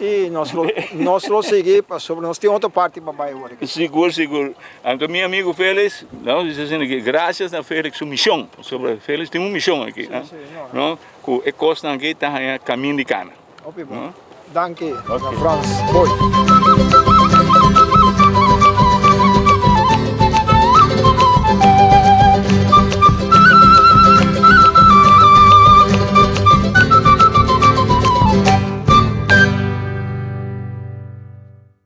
[SPEAKER 2] I nos lo nos lo sigui pasobra nos tin otro parti pa bai awor aki.
[SPEAKER 3] Sigur sigur. Anto mi amigo Felix, nos bisa asina aki, gracias na Felix su mision, pasobra Felix tin un mision aki,
[SPEAKER 2] Si, si, no.
[SPEAKER 3] no, ku e kosnan aki ta haña kamin di kana.
[SPEAKER 2] Hopi bon. Danki na Frans Boy.